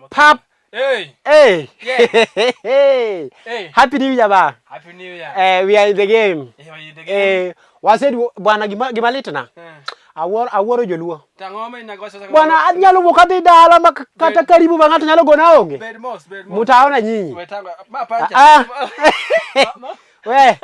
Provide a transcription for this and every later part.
Pap. Hey. Hey. Yeah. Hey. Happy New Year ba. Happy New Year. Eh, we are in the game. Eh, we are in the game. Eh, wasedu bwana gima gima litna. Eh. Awuoro awuoro joluo. Tang'o ma inago sasa. Bwana anyalo wuok adhi dala ma kata karibu ma ng'ato nyalo gona onge. Bed mos, bed mos. Mutaona nyinyi. We tango. Ma pancha. Ah. Ma- ma- We.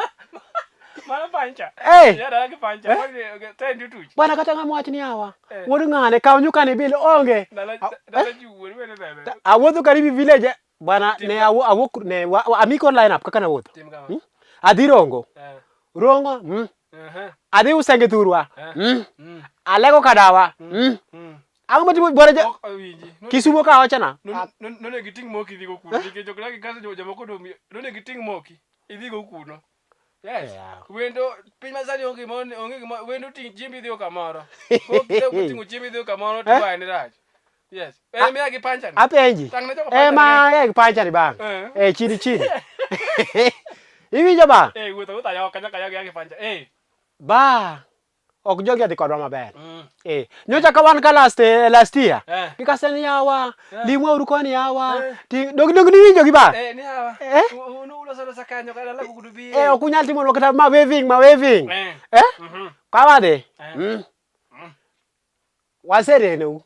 Mano pancha. Eh. Ya dala gi pancha. Eh? Tendi tuch. Bwana kata ng'ama wach ni awa. Eh. Wuod ng'ane kaw nyuka ni bil onge. Dala Ah, dala ji wuor wene bebe. Awuotho karibu village bwana ne awuok ne amiko line up kaka nawuotho. Tim kama. Hmm? Adhi Rongo. Eh. Rongo. Mm. Eh. Adhi Usenge Thurwa. Eh. Mm. Mm. Alego Kadawa. Mm. Ang'o matimo bwana ja Ok awinji. Kisumo ka ochana. Nonego iting' moki idhigo kuno nikech ok dagi kaso jomoko to nonego iting' moki idhigo kuno. Yes. Yeah. Wendo piny masani onge gima onge gima wendo ting' chiembi idhigo kamoro. Kok ting'o chiembi idhigo kamoro to bae ni rach. Yes. Eh miya gi pancha ni. Apenji. Tang' ne jogo pancha Ema e pancha ni bang'. Eh. Eh chini chini. Iwinjo ba? Eh wuotho wuotho ayoka nyaka ayag gi pancha. Eh. Ba. Ok jogi odhi kodwa maber. Eh, nyocha ka wan ka last last year. Eh. Gikase ni yawa, Eh. limwa uru koni yawa. Eh. Ti dog dog ni winjo gi ba? Eh ni hawa. Eh? Unu uloso losa kanyo ka dala kudu bi. Eh, ok unyal timo kata ma waving, ma waving. Eh. Eh? Mhm. Ka wadhi? Eh. Mm. Waserenou.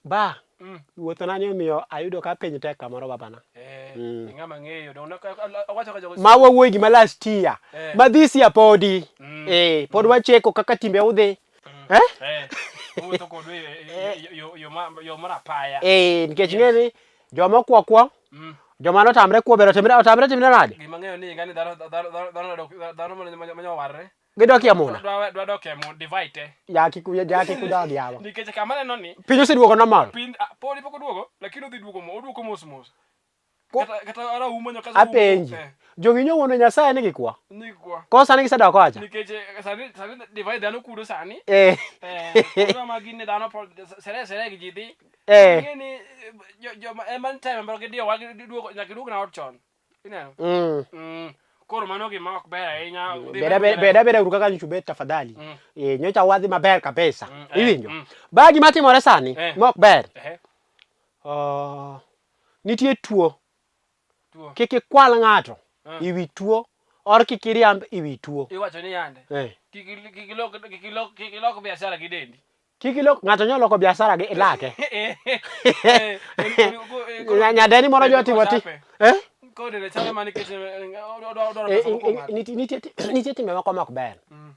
Ba, Mm. wuothona ni omiyo ayudo ka piny tek kamoro babana. Eh, Mm. ing'ama ng'eyo dong' awacho ka jogo Ma wawuoyi gima last year. Eh. Ma this year podi. Mm. Eh, pod wacheko kaka timbe udhi. Eh? Eh, wuotho kodwa e- e- e- yo- yo ma- yo mar apaya. Eh, nikech ing'e ni joma okwo kwo, Mm. joma notamre kwo bende otimre otamre timre nade? Gima ang'eyo ni higani dhano dhano dhano dhano dok- dhano manyo manyo warre. Gidok e amuna. Dwa dwa dok e mu divide te. Ya kik ya kik udog yawa. Nikech kama neno ni Piny oseduogo normal. piny ah, podi pok oduogo lakini odhi duogo mo oduogo mos mos. Ko- Kata kata araumo nyoka Apenji. Eh, Jogi nyowuondo Nyasaye ni gikwo. ni kwa. Ko sani gisedok kocha. Nikech eh, sani sani divide dhano kudo sani. Eh. Eh, koro ma gin dhano po sere sere gi ji dhi. Eh. Ing'e ni eh, jo jo ema nitie mbele gidiyowa giduogo nyaka iduog na ot chon. Ineno? Mm. Mm. Koro mano gima ok ber ahinya. Dhi Beda bedo beda beda uru kaka nyocha ubet tafadhali. Mm. Eh, nyocha wadhi maber kabisa. Mm, eh, Iwinjo? mm. Ba gima timore sani Eh. ma ok ber. Ehe, Oh, nitie tuo. tuo. Kik ikwal ng'ato Mm. iwi tuo or kik iriamb iwi tuo. Iwacho ni yande. Eh. Kik il- kik ilok kik ilok kik ilok biashara gi dendi. Kik ilok ng'ato nyalo loko biashara gi ilake. Eh, eh, eh, eh, koro- Nyadeni moro dendi jotimo ti. kochape. Eh? Koro dende chalo mana nikech eh, odwa odwaro Eh, pesa moko eh, ng'ato. nitie nitie nitie timbe moko ma ok ber. Mm.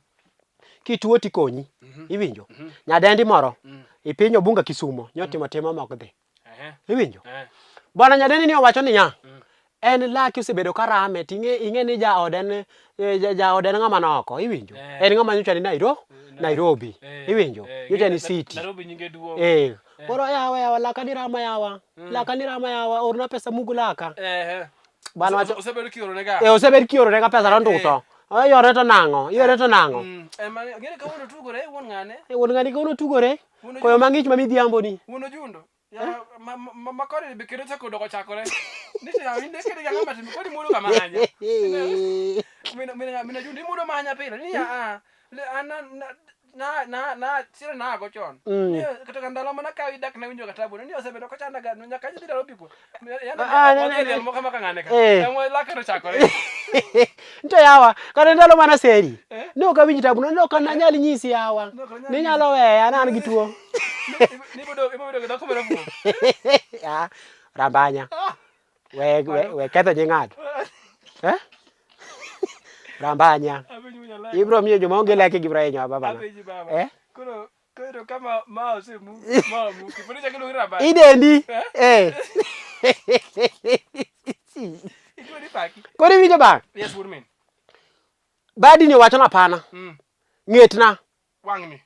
Kituo tikonyi. Mhm. Iwinjo? Mhm. Nyadendi moro Mm. e piny Obunga Kisumo nyotimo tim ma ok dhi. Ehe, Iwinjo? eh. Bwana nyadendi ni owacho niya, Mm. en laki osebedo ka rame to ing'e ing'e ni jaode en eh, jaode en ng'ama noko, iwinjo? Eh. En ng'ama nyocha ni Nairo, Nairobi, Eh, iwinjo? eh, Nyocha ni ing'e- city. Nairobi nyinge duong'. Eh. Koro yawa yawa laka ni rama yawa. Laka ni rama yawa, orna pesa mugu laka. Ehe. Bwana Ose- wacho Osebedo kiorone ga. eh osebed kiorone ga pesa to nduto. Iore to nang'o? Iore to nang'o? Mm. Ema ng'e ni kawuono tugore wuon ng'ane. Eh, Wuon ng'ani kawuono tugore. Wuon Koyo mang'ich ma midhiambo ni. Wuon ojundo. Ya ma ma ma koni be kendo chako doko chakore. Nitie ya inde kendo ga ng'ama timo koni mudo kama hanya. Mina mina mina jundo imudo mahanya pile. Ni ya ah le an na na na na sira na go chon. Mm. Ni kata ka ndalo mana kawi dak na winjo ka tabu. Ni osebedo kochanda ga nyaka nyidhi Nairobi ko. Ah, ne, ne, ne. Yana moko kama ng'ane ka. Eh. Emo lake no chakore. Nto yawa, kata ndalo mana seri. Eh? Ne ok awinj tabu, ne ok anyal nyisi yawa. Ne ok anyal Ni nyalo weya, ne an gi tuo. Ni bodo ibobedo gi dhako marabuor. Ah, Rambanya. We, we, we ketho nying ng'ato. Eh? Rambanya. Apenji wuon Ibro miyo joma onge leke gibro hinyowa babana. Apenji baba. Eh? Koro koro kama ma osemu ma omuki pod ichako iluongi Rambanya. Idendi. Eh? Eh. Ituo ni paki. Koro iwinjo ba? Yes wuod min. Badi ni owachona hapana. Ng'etna Wang'ni.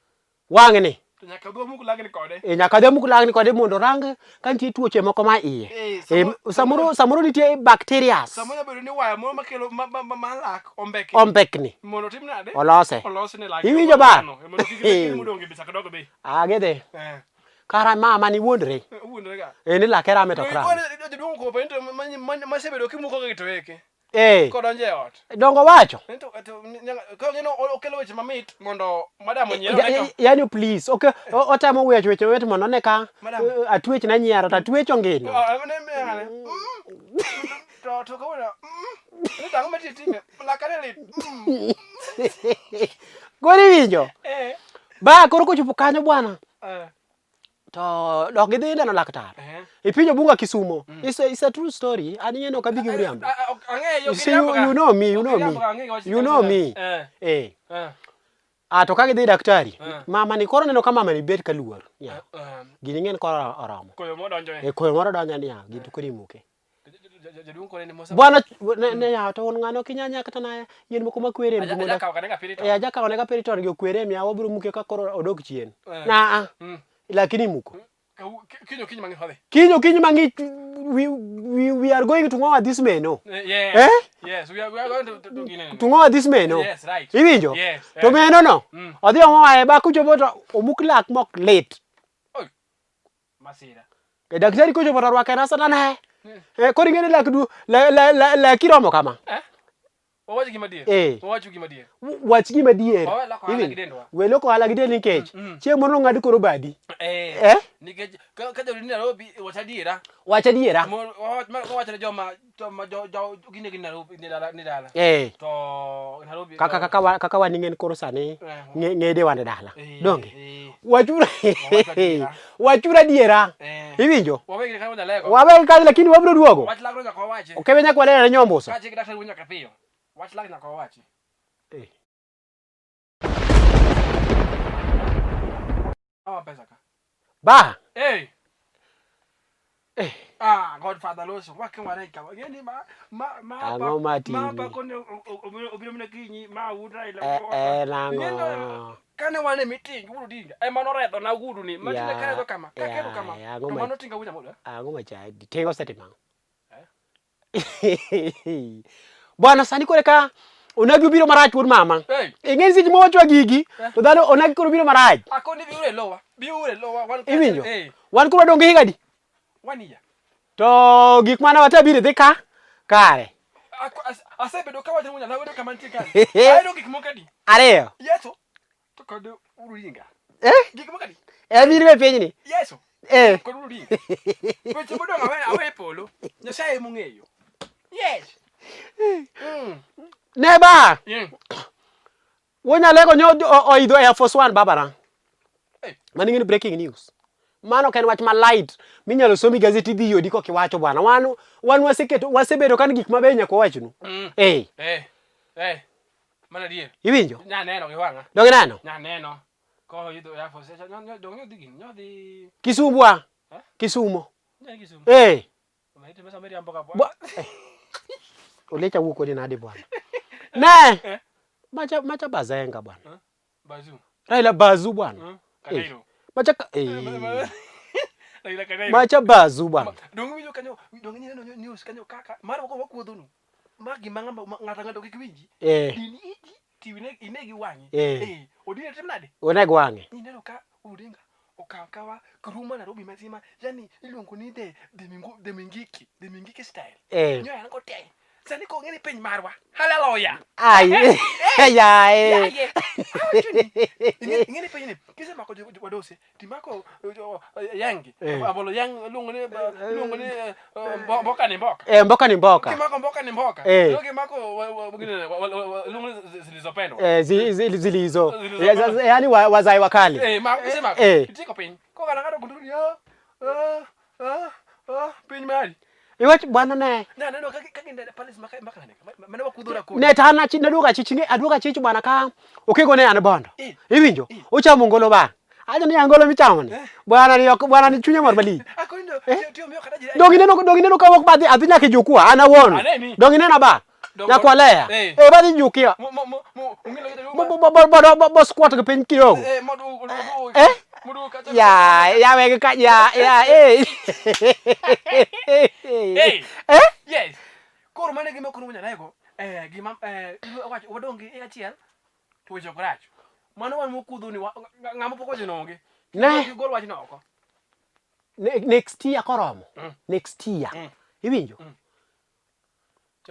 wang'ni. To nyaka dhi wamuk lagni kode. E, nyaka dhi amuk lagni kode mondo orang ka nitie tuoche moko ma iye. Eh, E, samoro- samoro samoro nitie bacterias Samoro nyalo bedo ni waya moro makelo ma ma ma ma lak ombekni. ombekni Mondo otim nade? olose. Olosne lak. Iwinjo ba? Mondo kik bed modong' e be chak dog be. Ah, gidhi. Eh. Kara mama ni wuondre. Wuondre ga. E, ni lake rame to To ok ram. ikone jaduong' kopo to masebedo kimuko gi to eke. Eh. Kodonjo e ot. Dongo wacho. To to ka ng'eno okelo weche mamit mondo madam onyier one ka. Yani please. Okay, otemo wecho weche mamit mondo one ka atwech na nyiero to atwech ongino. To to kawuono. Ni tang'o ma time. Lakane lit. Koro iwinjo? Eh. Ba koro kochopo kanyo bwana. Eh. To dok gidhi neno laktar. Eh. Ipinyo bunga Kisumo. It's a true story. An ing'e ni ok abi gi miriambo. Ang'eyo You see, you know me, you know me. You know me. Eh. Eh. Eh. Ah, to ka gidhi daktari, Eh. mama ni koro neno ka mama ni bet ka luor. Ya. Eh. Gini ng'en koro oromo. Koyo modonjo E koyo moro donjo niya, gini to koro imuke. Jaduong' kore ni mosa. Bwana ne ne ya to un ng'ano kinyanya kata na yien moko makwere e mbumo. Ajakawo kanega piri to. Eh, ajakawo nega piriton gi okwere miya wabiro muke ka koro odok chien. Eh. Na a, Mm. lakini imuko. Kinyo kinyo mang'ich wadhi. Kinyo kinyo mang'ich we are going to ngoa this meno. Yes. Eh? Yes, we are going to gine. To ngoa this meno. Yes, right. Iwinjo? Yes. To meno no. Mm. Odhi ong'oa e ba kochopo to omuk lak mok lit. Oi. Masira. E daktari kochopo to orwake rasta to ne. Eh, koro ing'e ni lak du la la la laki romo kama. Eh? Wawach gima adier. Eh. Wawach gima adier. Wach gima adier. Wawe loko ohala Iwinjo? gi dendwa. We loko ohala gi del nikech Mm, mm. chieng' moro nong'ad koro badi. Eh. Eh? Nikech ka jori ni Nairobi wach adiera. Wach adiera. Wawach ne joma jo gine gi Nairobi ni dala ni dala. Eh. To Nairobi. Kaka kaka wa, kaka wan ing'en koro sani Eh. ng'ede wan e dala. Eh, Donge? eh. Wachura Wawach adiera. wachura adiera. Eh. Iwinjo? Wawe gi kanyo jalego. Wawe kanyo lakini wabiro duogo. Wach lak no nyaka wawachi. Ok ebe nyaka walere ne nyombuso. Ka chik daktari wuo nyaka piyo. Wach lak nyaka wawachi. Eh. Awa pesa ka. Ba. Hey. Eh. Ah, Godfather loso. Wake wane ka. Ngeni ma Ang'o matimi? Ma pa kone obiro mina kinyi ma wuda ila. Eh, eh, nang'o? Kane wan e meeting wuod Odinga ema noredho na gudu ni. Ma tinde Ya, karedho kama, ya, kakedo kama. ya, ang'o To ma- mano tinga wuocha moda. Ang'o machadi? Tinga osetimo ang'o? Eh? Bwana sani kore ka onagi obiro marach wuod mama. Hey, Ing'e seche mwawacho gigi Eh. to dhano onagi koro biro marach. akoni biure lowa. Biure lowa wan Iwinjo? Eh, Wan koro wadong' gi higa adi? wan iya. To gik mane watabiro dhi ka kare. Asebedo ka wacho ni nyala kama nitie kae. Ahero gik moko adi? Ariyo. Yeso. To kod Odinga. Eh? Gik moko adi? Abiro e pinyni. Yeso. Eh. Kod Odinga. Weche modong' awe polo. Nyasaye mong'eyo. Yes. Ne ba. Mm. Wuonyalego nyo oidho Air Force One babana. Hey. Mano ing'e ni breaking news. Mano ok en wach ma light minyalo somi gazeti idhi yudi kok iwacho bwana. Wan waseketo wasebedo kan gik mabeyo nyaka wawachnu. Eh, Eh. Eh. Mano adier. iwinjo? Nyaneno gi wang'a. Donge ineno? Nyaneno. Ko idho Air Force. Nyo dong nyo dhi gini. Nyo dhi. Kisumbwa. Eh? Kisumo. Nyo Kisumu. Eh. Ma ite mesa miriambo ka bwana. Bwa. Eh. Olecha wuo kodi nade bwana. Ne. Eh. Macha bazenga bwana. Bazu. Raila bazu bwana. Kanairo. Macha ka, eh. Raila Kanairo. Macha bazu bwana. Dong winjo kanyo, dong ineno news kanyo kaka mar wako wakuodhonu. Ma gima ng'ama ng'ato ng'ato kik winji. Eh. In iji ti ine gi wang'i. Eh. Eh. Odinga tim nade? Oneg wang'e. Ineno ka Odinga okawo kawa Karuma Nairobi mazima, yani iluongo ni the Mingiki, the Mingiki style. Eh. Nyoya go te. Sani ko ng'eni piny marwa. Hallelujah. Ai. Yae. Yaye. Ing'eni piny ni kisemako wadose timako yangi. Eh. Abolo yang iluongo ni iluongo ni mboka ni mboka. Eh, mboka ni mboka. Kimako mboka ni mboka. Eh. Kimako iluongo ni zilizopendwa. Eh, zilizo. Zilizo. Yaani wazai wakali. Eh, ma kisemako Eh. itieko piny. Koka ng'ato gunduru ni ah ah ah ah piny mari. Iwach bwana ne. Naneno ka gin palace maka nane. Mane wakudhora kodi. Ne to an achi naduogo achich ni aduogo achich bwana ka okego ne an bondo. Eh. Iwinjo? Eh. Ochamo ngolo ba. Ajo ni angolo michamo ni. Eh. Bwana ni ok bwana ni chunye mor malich. Akoni no tiyo miyo kata jirani. Donge ineno donge ineno ka wok badhi adhi nyaka e jukwa an awuon. Aneni. Donge inena ba? Donge- Nyakwaleya. Eh. Eh badhi jukia. Mo mo mo ungilo kita Bo bo bo bo bo bo squat gi piny kidogo. Eh modu Eh? Modu kacha. Ya ya weg ka ya ya eh. Hey. Eh? Yes. Koro mane gima koro nyalego. Eh gima eh wacho wadongi e achiel to weche ok rach. Mano wan mokudho ni ng'ama pok wacho nonge. Ne. Gol wachno oko. Next year koromo. Mm. Next year. Mm. Iwinjo? Mm.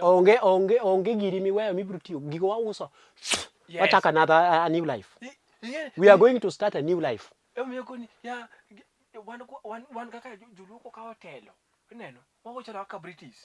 Onge onge onge giri miweyo mibiro tiyo gigo wauso. Yes. Wachako another a new life. We are going to start a new life. Emomiyo koni ya wan wan wan kaka joluo kokawo telo. Ineno? Wago chalo kaka British.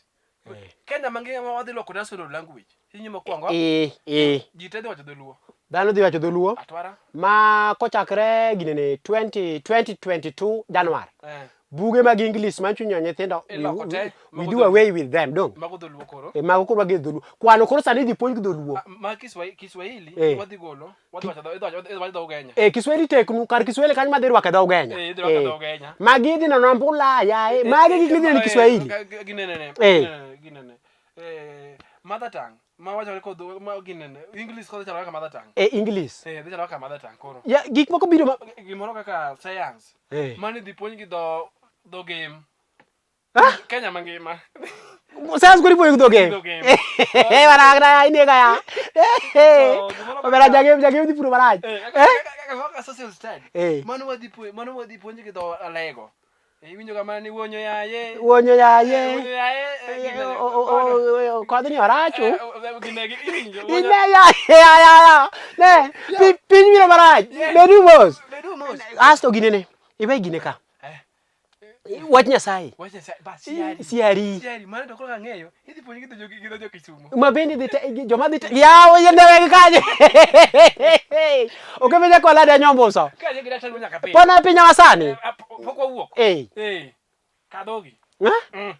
Eh. Kenya mangima ma wadhi loko national language. Inyi mokwongo. Eh, eh. Ji te dhi wacho dholuo. Dhano dhi wacho dholuo. Atwara. Ma kochakre ginene 20 2022 Januar. Eh. Buge mag English ma chunyo nyithindo Iloko te, we mago do away with them dong. Mago dholuo koro. E mago koro wagi dholuo. Kwano koro sani idhi puonj gi dholuo. Ah, Ma Kiswahili, Kiswahili Eh. wadhi golo. Wadhi wacho dho idhi wacho dho Ugenya. E Kiswahili teknu kar Kiswahili kanyo madhi rwako e dho Ugenya. Eh, idhi rwako e dho Ugenya. Magi idhi neno ambula yaye. Magi gik midhi neno e Kiswahili. Ginene. Eh. Ginene. Eh, mother tongue. Ma wacho ni kodho ma ginene. English kodho chalo kaka mother tongue. E English. Eh, dhi chalo kaka mother tongue koro. Ya gik moko biro ma Gimoro kaka science. Eh. Mano idhi puonj gi dho dho game. Ah? Kenya mangima. Science koro ipuonjo gi dho Dho game. game. Eh, marach inega ya. So, gimoro Omera kaka- jagem jagem dhi puro marach. Eh, kaka- Eh? kaka kaka kaka social study. Eh. Mano wadhi puonj mano wadhi puonj gi dho alego. Eh, Iwinjo ga mana ni wuonyo yaye. Wuonyo yaye. Wuonyo yaye. eh, ginene. Kodhni oracho. Eh, eh, ginegi iwinjo. wuonyo- Ine ya ya ya ya. Ne, piny biro marach. Bedu mos. Bedu mos. Asto ginene. Iwe gine ka. Eh. Wach Nyasaye. Wach Nyasaye, bas, siari. Siari. Siari, mano to koro ang'eyo. Idhi puonj gi dho gi dho jo Kisumo. Ma bende dhi joma dhi yawo yende wegi kanyo. Ok ibi nyaka walade nyombuso. Ka je gi daktari nyaka piny. Pona piny masani. Eh, pok wawuok. Eh. Eh. Kadhogi. Ha? Mm.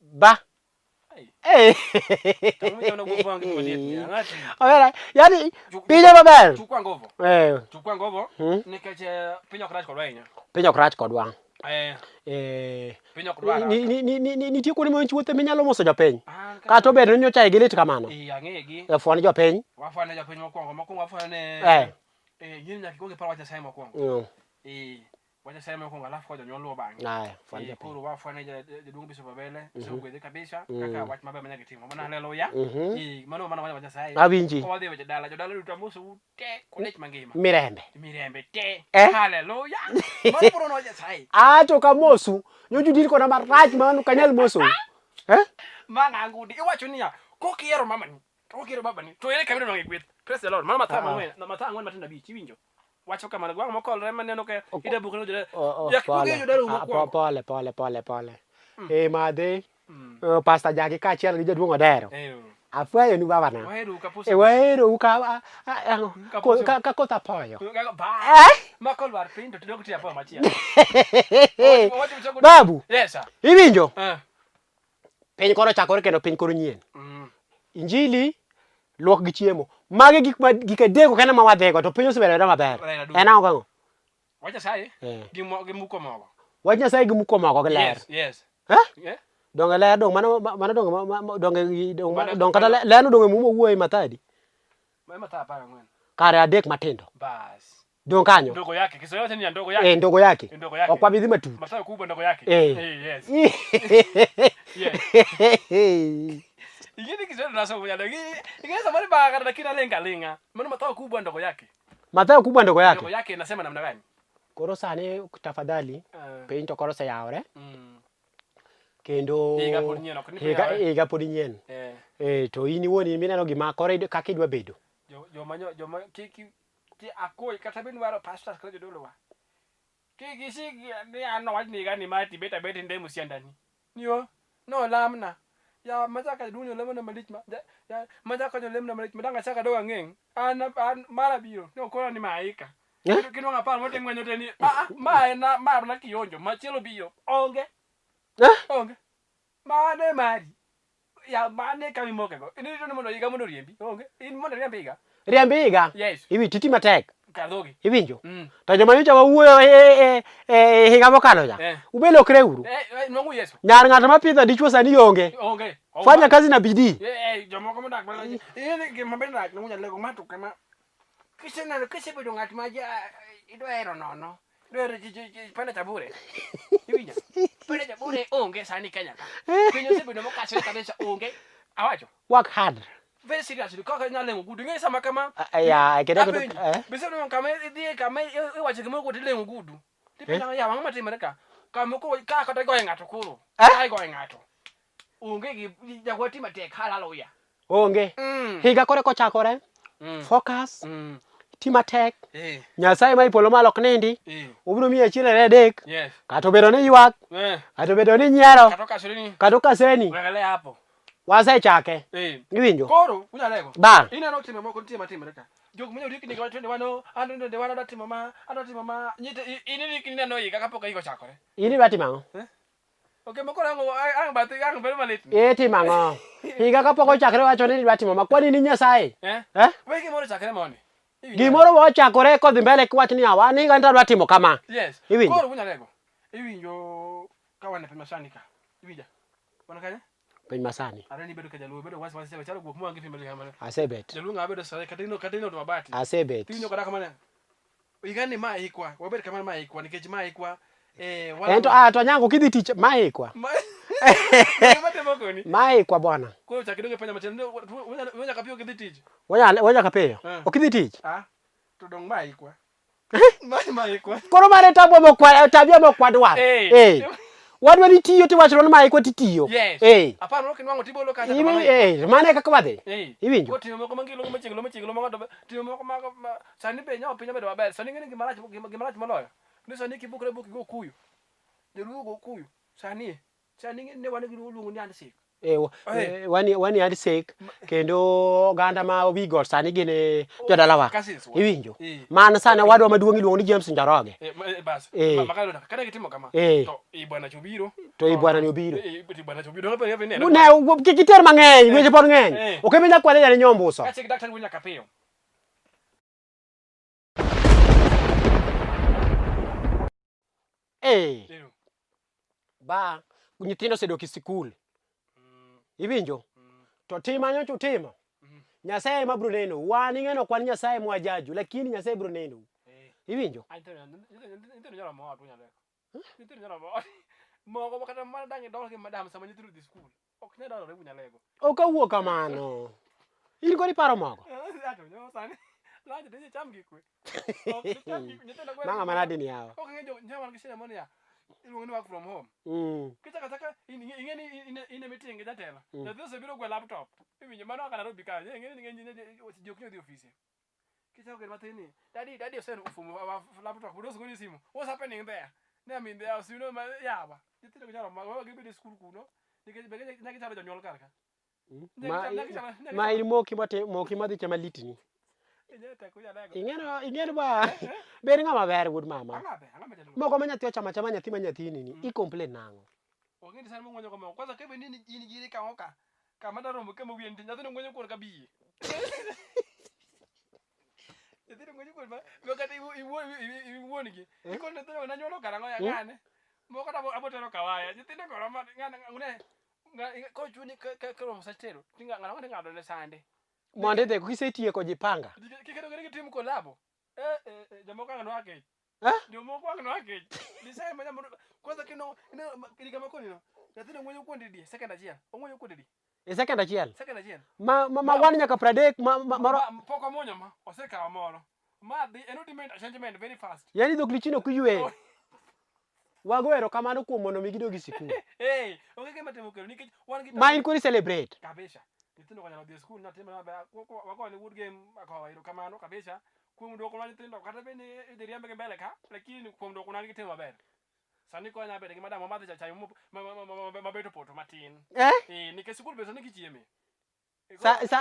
Ba. Eh. Omera, yani pinje maber. Chukua ngovo. Eh. Chukua ngovo. Hmm? Nikech piny ok rach kodwa ahinya. Piny ok rach kodwa. Eh. Eh. Piny ok dwar. Nitie kuonde ma wuothe minyalo moso jopiny. Ah, Kata obedo ni nyocha igi lit kamano. Eh, ang'egi. E fwan jopiny. Wafwane jopiny mokwongo. Mokwongo wafwane. Eh. Eh, gini nyaka ikwong ipar wach Nyasaye mokwongo. Mm. Eh. Wach Nyasaye mokwongo alafu ko jonyuol luwo bang'e. Aya, fwan Eh, jopiny. koro wafwane jaduong' Bishop Abele, osegwedhe kabisa kaka wach maber manyaka timo. Mano haleluya. Mhm. Eh, mano mana wach Nyasaye. Awinji. Ko wadhi e weche dala, jodala duto amosou te kodich mangima. Mirembe. Mirembe te. Eh? Haleluya. Mano bro no Nyasaye. Ato kamosu, nyocha udil koda marach mano ok anyal mosou. Eh? Mana angudi. Iwacho niya, kokihero mamani, to kokihero babani, to ere kama idwa nwang'e gweth? Praise the Lord. Mano Mathayo Ah. mang'wen, Mathayo ang'wen matindo abich, iwinjo? Wacho kamano, gwang' mokolre maneno ka ida buk no jodala. Oh, oh, Yak pole. buge jodala Ah, mokwongo. pole pole pole pole. Eh, madhe. Mm. Pastor Jaki kaachiel gi jaduong' Odero. Eh. Afwenyo ni babana. Waheru kapuso. E waherou ka a- a- ang'o? Ka Ko- puso. ka ka koth apoyo. Ba. Eh? Mako lwar piny to dok tiyo apoyo machielo. Babu, Yes sir. iwinjo? Eh. Piny koro chakore kendo piny koro nyien. Mm. Injili luok gi chiemo. Magi gik ma gik adek kende ma wadhigo to piny osebedo abeda maber. Ler aduwa. En ang'o gang'o? Wach Nyasaye Eh. gi gi muko mogo. Wach Nyasaye gi muko mogo gi ler. Yes, yes. Eh? Yeah. Donge ler dong mano mano donge donge dong Mano- dong kata ler no donge mumo wuoye Mathadi. Ma Mathayo apar gang'wen. Kare adek matindo. Bas. Dong kanyo. Ndogo yake. Kiswahili wacho ni ya ndogo yake. Eh, ndogo yake. Ndogo yake. Ok wabi dhi matut. Mathayo kubwa ndogo yake. Eh. Eh, yes. Yes. Ingine Kiswahili tunasoma jana. Ingine samani ba lakini alenga lenga. Maana Mathayo kubwa ndogo yake. Mathayo kubwa ndogo Ndogo yake. yake inasema namna gani? Koro sani tafadhali Eh. piny to koro oseyawore Mm. kendo Higa pod nyien, ok ni piny higa yawore. higa pod nyien. Eh. Eh, to in iwuon in mineno gima koro kaka idwa bedo. Jo joma nyo joma ki ki akoi kata bin waro pastors kata jodolo wa. Ki gisi ni an nowach ni higa ni ma tibet abet nde musiandani. Niyo no lamna. Ya machaka jaduong' olemona malich ma ja, ya machaka olemona malich madanga chaka dog ang'eng. An an mara biro ne okona ni maika. Eh? Kinwang'o apar moting'wenyo te ni ah ah ma en mar na kionjo machielo biro. Onge. Eh? Onge. Mano e mari. Ya mano e kama imokego. In irito ni mondo higa mondo oriembi. Onge. In mondo oriemb higa. Riemb higa. Yes. Iwi titi matek. Kar dhogi. Iwinjo? Mm. To joma nyocha wawuoyo e, e, e, higa mokalo cha. Eh. Ube lokre uru. Eh, eh, nwang'u Yesu. Nyar ng'ato mapidho dichuo sani onge. Onge. Fanya kazi na bidii. Eh, eh, jomoko modak mana. In gima bende rach nwang'u nyalego ma to kama. Kiseneno kisebedo ng'at ma ja idwa hero nono. Idwa hero penda cha bure. Iwinjo? Penda cha bure onge sani Kenya ka. Piny osebedo mokasore kabisa onge. Awacho. Work hard. Very serious kaka inyalo leng'o gudu. Ing'e sama kama Ya, kendo Apenji, be iseneno kama idhiye kama iwacho gimoro kod ileng'o gudu. Tipenjo ya ang'o matimore ka? Kama koro ka kata igoye ng'ato koro. Eh? Ka igoye ng'ato. Onge gi jakwa ti matek hallelujah. Onge. Higa kore kochakore. Focus. Ti matek. Eh. Nyasaye ma ipolo malo ok nindi. Eh. Obiro miyi achiel ariyo adek. Yes. Kata obedo ni ywak. Eh. Kata obedo ni nyiero. Kata okasore ni. Kata okaseni. Wekelea hapo. Wasechake. Eh. Iwinjo? Koro unyalego. Ba. Ineno timbe moko nitie matimore ka. Jok manya rikni gi twende wano, an twende wano adwa timo ma, adwa timo ma. Nyite in rikni neno higa kapok higa ochakore. In idwa timo ang'o? Eh? Okay, moko ang ang bathi ang bedo malit. Itimo ang'o? Higa kapok ochakore wacho ni idwa timo ma kwani ni Nyasaye. Eh? Eh? We gimoro ochakre mondi. Iwinjo? Gimoro wa ochakore kodhi mbele kiwach ni awa ni higa ni adwa timo kama. Yes. Iwinjo? Koro unyalego. Iwinjo ka wan e piny masani ka. Iwinja? Wan kanye? Piny masani. Are ni bedo ka jaluo bedo wasi wasi chalo guok mwangi piny malikama. Asebet. Jaluo ng'a bedo sare kata ino kata ino to mabati. Asebet. Tiwinjo kata kamano. Higa ni ma ikwa, wabed kamano ma ikwa nikech ma ikwa eh Ento ah to nyango kidhi tich ma ikwa. Ma Gima timo koni. Ma ikwa bwana. Koro chak idonjo penya matin, wenya kapiyo kidhi tich. Wanya wanya kapiyo. Eh. Ok idhi tich. Ah, to dong ma ikwa. Ma ma ikwa. Koro mane tabwa mokwa tabia mokwa dwar. Eh. Eh. Wadwa ni tiyo tiwacho ni ma ikwa titiyo. Yes. Eh. Aparo ok inwang'o tibolo kacha. to Imi mano ikwa. eh mane kaka wadhi. Eh. Iwinjo? Koro timo moko mangilo machiegni machiegni ma ng'ato timo moko ma sani be nyawo piny obedo maber. Sani ing'e ni gima rach gima rach moloyo. Ni sani kibukre buk igo kuyu. Joluo go kuyu. Sani sani ing'e ni wan gi luongo ni handshake. Eh, wani wani handshake kendo oganda ma wi got sani gin jodalawa. Cousins wa. Iwinjo? Eh. Man sani wadwa maduong' iluongo ni James Njoroge. Eh, bas. Eh. Ma makalo kane gitimo kama. Eh. To i bwana chobiro. To i bwana ni obiro. Eh, i bwana chobiro. Donge pe ne. Ne kik iter mang'eny, weche pod ng'eny. Eh. Ok ibi nyakwale jani nyombuso. Kachik daktari wuon nyaka piyo. Eh. Ero. Ba nyithindo osedok e sikul. Iwinjo? To tim anyocha utimo. Nyasaye ema biro neno. Wan ing'eno ok wan Nyasaye mwajaju, lakini Nyasaye biro neno. Eh. Iwinjo? Ah, nyithindo nyalo mor wuon nyalego. Nyithindo nyalo mor. Moko kata mana dang' idol gi madam sama nyithindo dhi skul. Ok nyal dolore wuon nyalego. Ok awuo kamano. In kod iparo mogo. Ato nyo sani. Lajo dhi cham gi kwe. Ok gicham gi nyithindo gwe. Manga manadi ni yawa. Ok ng'e jo nyawa man gi shida moro niya. Iluongo ni work from home. Kichako achaka ing'e ni in e meeting gi jatelo. Nyathi osebiro gwe laptop. Iwinjo mano kaka Nairobi ka. Ing'e ni ng'eny ji ok nyal dhi ofise. Kichako ger matin ni daddy daddy osefumo laptop odos goni simu. What's happening there? Ne I'm in the house you know ma yawa. Nyithindo gichalo ma gibede e skul kuno. Nikech be ne gichalo jonyuol kar ka. Ma in moki mate moki madhi chama litni. Ing'eno ing'eno ba bed ng'ama ber wuod mama. Moko ma nyathi ochamo achama nyathi ma nyathini ni i complain nang'o? Ok ng'e ni sani mong'wenyo go moko. Kwanza ka bed ni in giri kawo ka kama daromo kama wiye nitie nyathino ng'wenyo kuon kabiye. Nyathino ng'wenyo kuon ma kata iwuon gi. Ikon nyathino nanyuolo karang'o ya ng'ane. Moko to abo tero kawaya. Nyithindo koro ma ng'ane ng'une kochuni ka romo sach tero ting'ado ng'ado ne sande. Mondo idhi kisetieko jipanga. Kiketo gi tim kolabo. Eh eh jomoko ang' noa kech. Eh? Jomoko ang' noa kech. Design ma nyamo kwanza kino ino higa makoni no. Nyathino ng'wenyo kuonde di second achiel. Ong'wenyo kuonde di E second achiel. second achiel. Ma wan nyaka 30 ma Pok omuonyo ma osekawo moro. Ma dhi en odhi changement very fast. Yani dhok lichino ok ywe. Wago erokamano kuom mondo mi gidog e sikul. Eh, onge gima timo kelo nikech wan gi Ma in koro i celebrate. kabisa. Nyithindo konyalo dhi e skul natimo maber. Wagone wuod game akowa erokamano kabisa. Kuom duoko mar nyithindo kata bed ni idhi riemb gi mbele ka, lakini kuom duoko na gitimo maber. Sani ko anya bedo gi madam mamadho cha chai mabeto poto matin. Eh? Eh, nikech sikul be sani gichieme.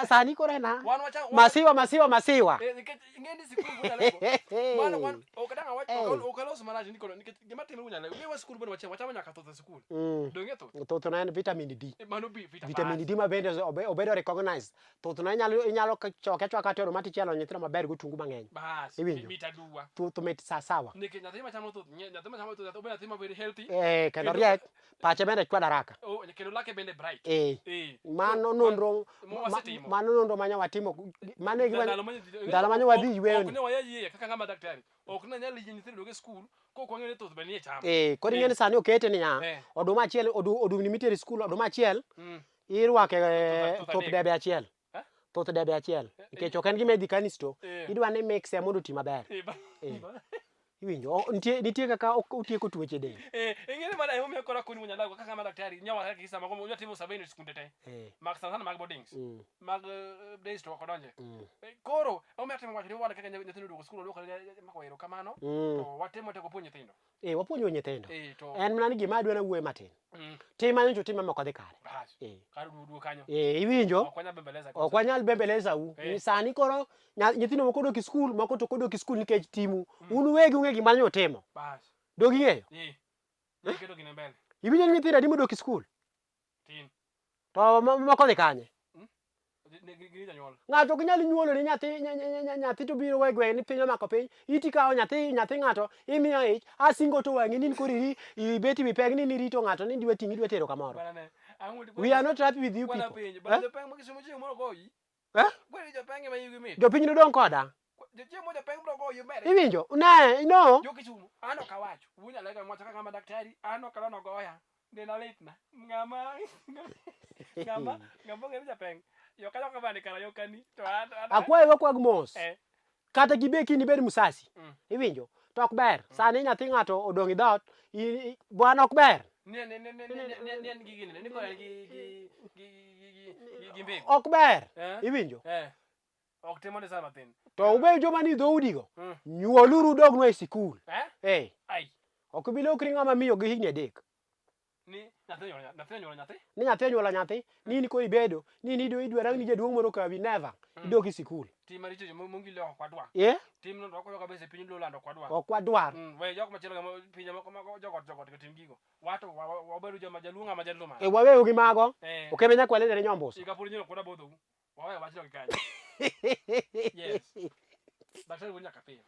Sani koro en a Wan wacha masiwa masiwa masiwa. Eh, nikech ing'e ni sikul wunyalego. Mano wan ok dang' awach ok alos marach ni kono nikech gima timre wunyalego. Ing'e wa sikul bende wachamo wachamo nyaka thoth e sikul. Donge thoth? Thoth na en vitamin D. Mano bi vitamin. Vitamin D ma bende obedo recognized. Thoth na inyalo choke achoka tedo ma tichielo nyithindo maber gotungu mang'eny. Bas, Iwinjo? mit aduwa. Thuth mit sawasawa. Nikech nyathi machamo thuth, nyathi machamo thuth, obedo nyathi ma very healthy. Eh, kendo riek, pache bende chwado haraka. Oh, kendo lake bende bright. Eh. Eh. Mano nonro Ma wasetimo. mano nonro manya watimo. Mano e gima Ndalo mane wadhi yweyo ni. Ok ne wayie kaka ng'ama daktari. Ok ne nyal yie nyithindo dog e skul kok wang'eyo ni thuth be nie cham. Eh, koro ing'e ni sani okete niya, Eh. oduma achiel, odumni mitero e skul, oduma achiel, irwake Thuth thup adek. debe achiel. Eh? Thoth debe achiel. Nikech ok en gima idhi kanisto, Eh. idwa ni mixe mondo oti maber. Eh, ba- Eh. ba- Iwinjo? Nitie kaka otieko tuoche del. Eh, ing'e mana emomiyo koro akoni wuon kaka ma daktari nyawa kaka kisa mago unyalo timo survey e skunde te. Mag sana sana mag boardings. Mag days to ok odonje. Koro emomiyo atemo wacho ni wan kaka nyithindo oduogo skul oduoko mako erokamano to watemo teko puonjo nyithindo. Eh, wapuonjo nyithindo. Eh, to En mana ni gima adwa nawuoye matin. Tim manyocha otim ema ok odhi kare. Bas. Kar duogo kanyo. Eh, iwinjo? Ok wanyal bembeleza. Ok wanyal bembeleza u. Sani koro nyithindo moko odok e skul, moko to ok odok e skul nikech timu. Un uwegi ung'e gima nyo utimo. Bas. Dog ing'eyo? Eh. Iketo gine mbele. Iwinjo ni nyithindo adi modok e skul? Tin. To moko dhi kanye? Gin jonyuol. Ng'ato ok nyal nyuolo ni nyathi nyathi to biro e gweng' ni piny omako piny. Iti kawo nyathi nyathi ng'ato imiyo ich asingo to wang'i ni koro iri ibet wi pek ni nirito ng'ato ni dwa ting'i dwa tero kamoro. Bana ne. Ang'o We are not happy with you Bwana people. penjo. Bana Eh? jopeng' ma Kisumu chieng' moro goyi. Eh? Gweri jopeng' ema igi mit. Jopiny nodong' koda. Chieng' moro jopeng' biro goyi mbele. Iwinjo? Ne, no. Jo Kisumu, an ok awacho. Wuon Nyalego ema wacho kaka ng'ama daktari, an ok adwa nogoya. Denda litna. Ng'ama ng'ama ng'ama ong'ere japeng'. Yo kanyo ka bani kara yo kani to an Akwayo wakwag mos. Eh. Kata gibeki ni bed musasi. Iwinjo? To ok ber. Sani nyathi ng'ato odong' e dhoot, bwana ok ber. Ni ni ni ni ni ni en gi gini, ni koro en gi gi gi gi gi gi mbegu. Ok ber. Eh? Iwinjo? Eh. Ok tim mondo isal mathin. To ubed joma ni dhoudigo. Nyuoluru udognwa e sikul. Eh? Eh. Ai. Ok ibi lokri ng'ama miyo gi higni 3. Ni nyathi onyuolo nyathi onyuolo nyathi. Ni nyathi onyuolo nyathi, ni in koro ibedo, ni in idwa rang ni jaduong' moro kawi, never. Idok e sikul. Tim maricho jo mongile ok wadwa. Eh? Tim no ok kabisa piny luo lando ok wadwa. Ok wadwar. We jok machielo ga pinje moko mago jogot jogot go tim gigo. Wato wabedo joma jaluo ng'ama jaluo ma. E waweyo gi mago. Eh. Ok ema nyaka walendere nyombuso. Higa pod nyoro koda bodho. Wawe wachno gi kanyo. Yes. Daktari wuon nyaka piny.